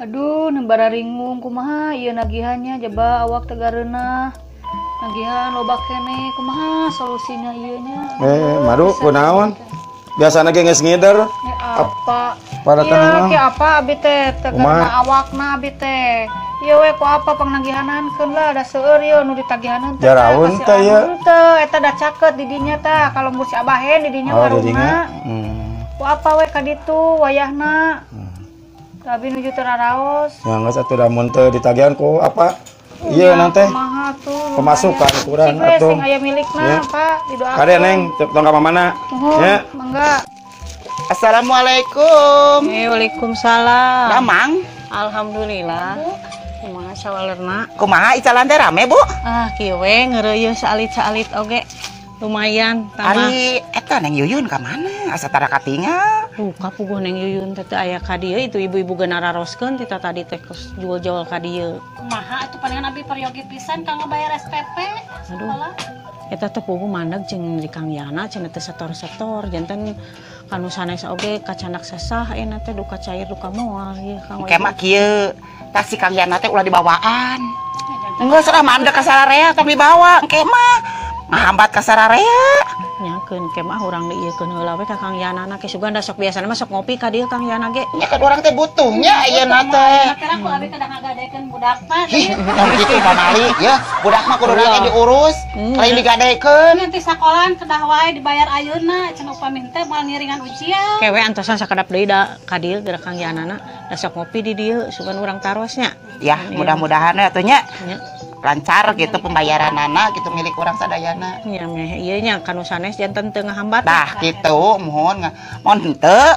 Aduh, nembara ringung kumaha ieu nagihannya jaba awak tegareunah. Nagihan loba keneh kumaha solusina ieu nya. Madu kunaon? Biasana ge geus ngider. Ya, apa? Pada iya, ki apa abi teh tegarna awakna abi teh. Ieu we ku apa pangnagihanankeun lah da seueur ieu nu ditagihanan teh. Jaraun teh ieu. Teu eta da caket di dinya tah kalau mur si abahen di dinya warungna. Ku apa we ka ditu wayahna. Abi nuju teu raraos. Ya geus atuh da mun teu ditagihan ku apa? Iya nanti. Pemasukan kurang atuh. Sing aya milikna, Pak, didoakeun. Kade Neng, tong ka mana? Ya. Mangga. Assalamualaikum. Waalaikumsalam. Damang. Alhamdulillah. Kumaha sawalerna? Kumaha icalan teh rame, Bu? Ah, kieu we ngeureuyeuh saalit-saalit oge. Lumayan tambah. Ari eta Neng Yuyun ka mana? Asa tara katingal. Duka puguh Neng Yuyun teh teu aya ka dieu itu ibu-ibu ge nararoskeun ti tadi teh kos jual-jual ka dieu. Kumaha atuh palingan abi peryogi pisan kanggo bayar SPP sekolah. Eta teh puguh mandeg jeung di Kang Yana cenah teh setor-setor janten kanu sanes oge kacandak sesah ayeuna teh duka cair duka moal ieu Kang. Engke mah kieu tah si Kang Yana teh ulah dibawaan. Enggeus lah mandeg ka sararea tong dibawa engke mah. Ngahambat ka sararea. Nyakeun ke mah urang diieukeun heula we ka Kang Yana na ke sugan da sok biasana mah sok ngopi ka dieu Kang Yana ge. Nya kan urang teh butuhnya ayeuna teh. Nya ku abi kadang ngagadekeun budak mah. Tong kitu pamali ya, budak mah kudu ge diurus, lain digadekeun. Nanti sakolahan kedah wae dibayar ayeuna cenah upami henteu moal ngiringan ujian. Kewe antosan sakedap deui da ka dieu geura Kang Yana na da sok ngopi di dieu sugan urang tarosnya. Ya, mudah-mudahan we atuh nya. Lancar gitu pembayaran anak gitu milik orang sadayana. Nya meh ieu nya kanu sanes janten teu ngahambat. Nah gitu mohon mohon henteu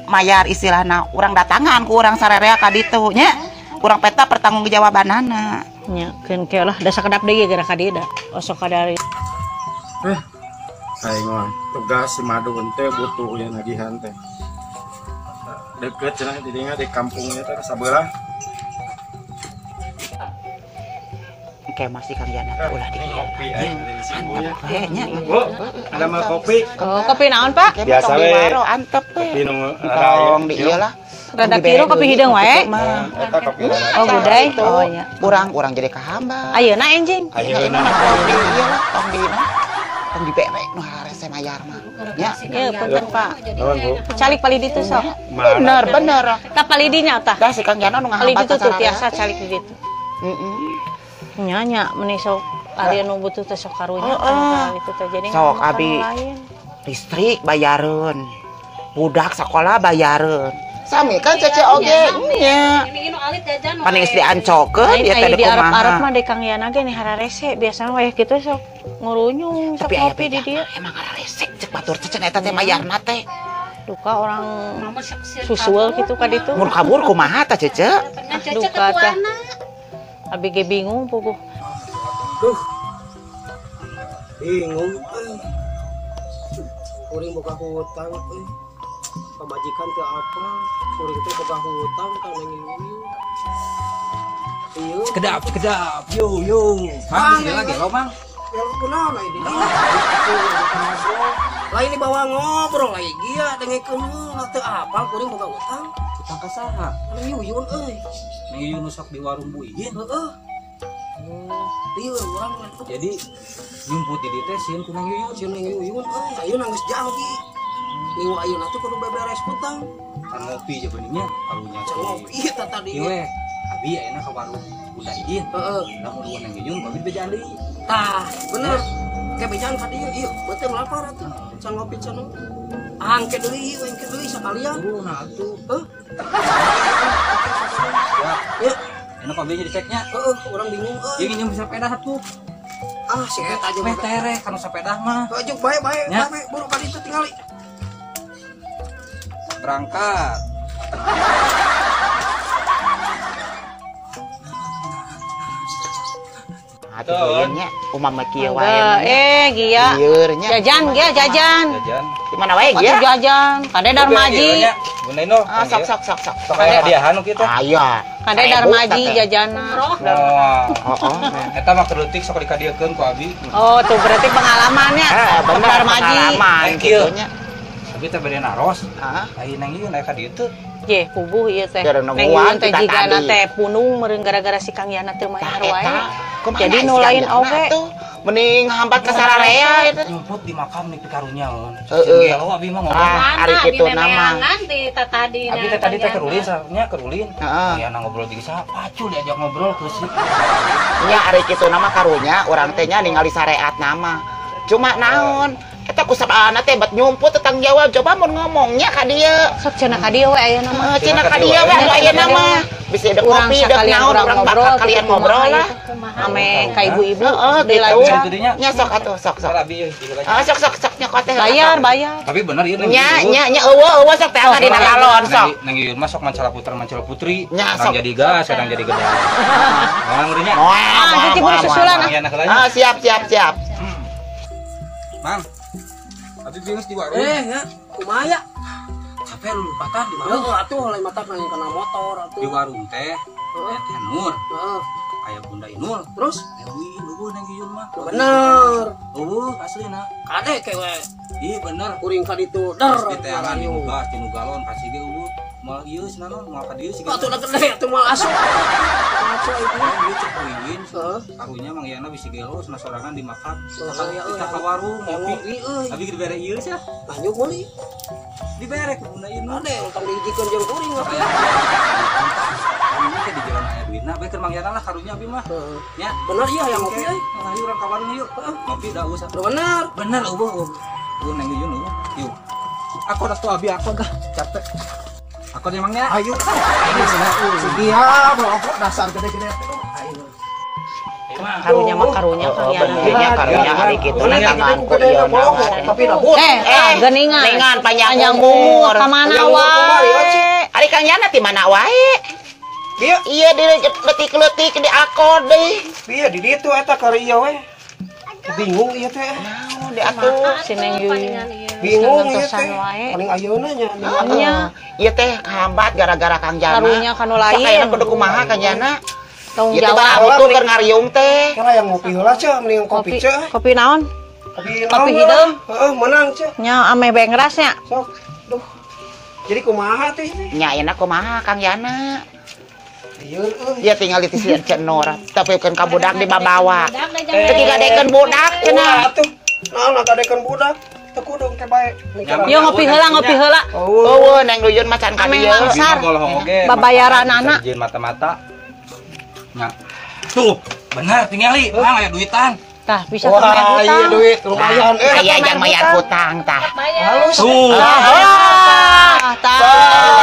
mayar istilahna urang datangan ku urang sararea ka ditu nya. Urang peta pertanggungjawabanana. Nya keun ke lah da sakedap deui geura ka dieu da. Osok ka dari. Aing mah tugas si Madu teh butuh ieu nagihan teh. Deket cenah di dinya di kampungnya teh sabelah. Kayak masih Kang Yana teh ulah di kopi antep we nya. Bu, ada mah kopi. Oh, kopi naon, Pak? Biasa we. Antep we. Kopi nu tong di ieu lah. Rada kieu kopi hideung wae. Eta kopi. Oh, budai. Oh nya. Urang-urang jadi kahamba. Ayeuna enjing. Ayeuna. Tong di ieu lah, tong di tong di bere nu harese mayar mah. Nya, ieu punten, Pak. Naon, Bu? Calik palidi teh sok. Bener, bener. Tah palidinya tah. Tah si Kang Yana nu ngahambat. Palidi tuh tiasa calik di ditu. Heeh. Nya nya meni sok ari nu butuh teh sok karunya kan itu teh jadi sok abi listrik bayareun budak sekolah bayareun sami kan cece oge nya paling geus diancokeun ieu teh di Arab-Arab mah de Kang Yana ge nih hararese biasana wayah kitu sok ngurunyung sok ngopi di dieu emang hararese cek batur cece eta teh mayarna teh duka orang susul kitu ka ditu mun kabur kumaha tah cece duka teh abi ge bingung puguh. Duh. Bingung euy. Kuring boga hutang euy. Pamajikan teu apa, kuring teh boga hutang ka Neng Yuyun. Ieu. Cekedap, cekedap. Yo yo. Mang sih lagi lo, Mang. Ya kunaon ai di. Lain dibawa ngobrol lagi gia dengekeun heula teu apal kuring boga hutang. Hutang ka saha? Neng Yuyun euy. Neng Yuyun nu sok di warung Bu Iin. Heeh. Ieu urang jadi nyumput di dieu teh sieun ku Neng Yuyun, sieun Neng Yuyun euy. Ayeuna geus janji. Minggu ayeuna teh kudu beberes hutang. Kan ngopi je beuningnya karunya. Ngopi eta tadi. Ieu we. Abi ayeuna ka warung Bunda Iin. Heeh. Lamun eueuh Neng Yuyun abi bejaan deui. Tah, bener. Ke bejaan ka dieu ieu beuteung lapar atuh. Can ngopi can. Angke deui, engke deui sakalian. Buru nah atuh. Heuh. Ya. Enak abi nya diceknya. Heeh, urang bingung euy. Ieu nginjem sepeda satu. Ah, si eta aja meh tereh kana sepeda mah. Heuh, juk bae bae bae buru ka ditu tingali. Berangkat. Atuh nya umama kieu wae. Gia. Jajan gia jajan. Jajan. Di mana wae gia? Jajan. Kade Darmaji. Bunda Ino. Ah, sok sok sok sok. Sok aya hadiahan nu kitu. Aya. Kade Darmaji jajana. Oh. Eta mah keleutik sok dikadieukeun ku abi. Oh, tuh berarti pengalamannya. Heeh, bener Darmaji. Pengalaman kitu nya. Abi teh bade naros. Heeh. Ai nang ieu naik ka dieu teu. Ye, puguh ieu teh. Neng Yuyun teh jigana teh punung meureun gara-gara si Kang Yana teu mayar wae. Jadi nu lain oge mending hambat ka sararea eta. Nyumput di makam nih karunya. Heeh. Gelo abi mah ngomong. Ah, ari kitu nama. Tadi abi teh tadi teh kerulin sarnya kerulin. Yana ngobrol jeung saha pacul diajak ngobrol geus. Nya ari kitu nama karunya urang teh nya ningali sareat nama. Cuma naon eta ku sabana teh bet nyumput tentang jawab coba mun ngomongnya ka dieu. Sok cenah ka dieu we ayeuna mah. Cenah ka dieu we ayeuna mah. Bisa ada kopi deuk naon urang bakal kalian ngobrol lah. Ame ka ibu-ibu gitu. Nya sok atuh sok sok. Ah sok sok sok nya teh. Bayar bayar. Tapi bener ieu nya nya nya eueuh eueuh sok teh dina galon sok. Nang ieu mah sok mancala putra mancala putri. Kadang jadi gas, kadang jadi gedang. Moal ngurinya. Ah, jadi buru susulan. Ah, siap siap siap. Mang. Abi geus di warung. Ya, kumaha ya? Capek lu lupatan di warung. Heeh, atuh lain mata nang kana motor atuh. Di warung teh. Heeh, Teh Nur. Heeh. Aya Bunda Inul. Terus euy eueuh nang Yuyun mah. Bener. Eueuh aslina. Kade ke we. Ih bener. Kuring ka ditu der. Di teangan di gas di nu galon kasih ge eueuh. Moal ieu cenah naon moal ka dieu sih. Atuh da gede atuh moal asup. Asup itu ieu cek Wiwin. Karunya Mang Yana bisi gelo cenah sorangan di makam. Kita ka warung ngopi euy. Abi dibere ieu sia. Lanjut meuli. Dibere ku Bunda Inul. Ade utang dihijikeun jeung kuring mah. Karunya teh di jalan aya duitna bae keur Mang Yana lah karunya abi mah. Nya. Bener ieu hayang ngopi euy. Hayu urang ka warung yuk. Ngopi da usah. Bener. Bener eueuh. Eueuh nang Yuyun eueuh. Yuk. Aku atuh abi aku dah capek. Aku emangnya ayo. Sugiha merokok dasar gede-gede. Ayo. Karunya mah karunya Kang Yana. Nya karunya hari kitu na tanganku ieu naon. Tapi dah geuningan. Geuningan panjang umur. Ka mana wae? Ari Kang Yana ti mana wae? Ieu iya di leutik-leutik di akor deui. Ieu di ditu eta kari ieu we. Bingung ieu teh. Naon di atuh si Neng Yuyun. Bingung ieu teh. Paling ayeuna nya. Nya. Ieu teh kahambat gara-gara Kang Jana. Karunya kanu lain. Sok ayeuna kudu kumaha Kang Jana? Tanggung Ieu teh jawab. butuh keur ngariung teh. Kira yang ngopi heula ceu, mending kopi ceu. Kopi naon? Kopi hideung. Heeh, meunang ceu. Nya ame bengras nya. Sok. Duh. Jadi kumaha teh ini? Nya ayeuna kumaha Kang Yana? Ieu euy. Ieu tinggal di si Ceu Nur, tapi keun ka budak dibabawa. Teu digadekeun budak cenah. Atuh. Naon ngadekeun budak? Teu kudu ke bae. Yo ngopi heula, ngopi heula. Eueuh Neng Yuyun mah can ka dieu. Babayaran anak. Jeung mata-mata. Nya. Tuh, bener tingali, mang aya duitan. Tah, bisa keur bayar hutang. Iya duit lumayan euy. Aya jang bayar hutang tah. Halus. Tuh. Tah.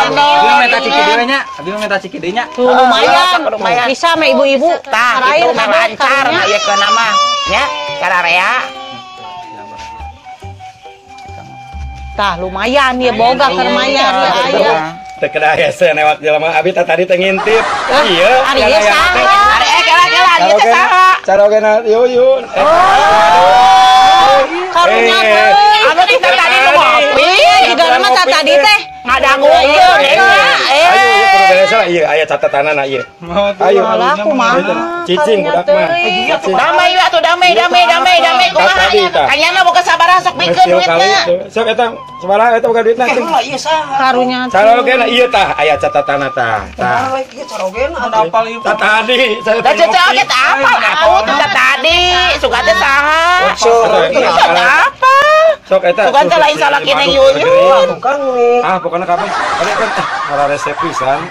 Abi mah minta ciki deui nya, abi mah minta ciki deui nya. Tuh lumayan. Bisa mah ibu-ibu. Tah, itu mah lancar ieu keuna mah. Nya, sararea. Tah lumayan ya boga keur mayar ya aya. Teu kedah hese newak jelema abi teh tadi teh ngintip. Ieu. Ari ieu saha? Ari kela-kela ieu teh saha? Carogena Yuyun. Oh. Karunya teuing. Anu teh tadi nu ngopi, jigana mah tadi teh ngadangukeun eta. Ayo ieu kudu beres lah ieu aya catatanana ieu. Ayo kumaha? Cicing budak mah. Damai we atuh damai damai damai damai kumaha? Kang Yana boga sabaraha sok bikeun duitna. Sok eta sabaraha eta boga duitna. Ieu saha? Karunya. Carogena ieu tah aya catatanana tah. Tah ieu carogena apal ieu. Tah tadi. Da cece oge teh apal atuh teh tadi. Sugan teh saha? Sok apa? Sok eta. Sugan teh lain salaki Neng Yuyun. Ah pokona kabeh. Kade kan resep pisan.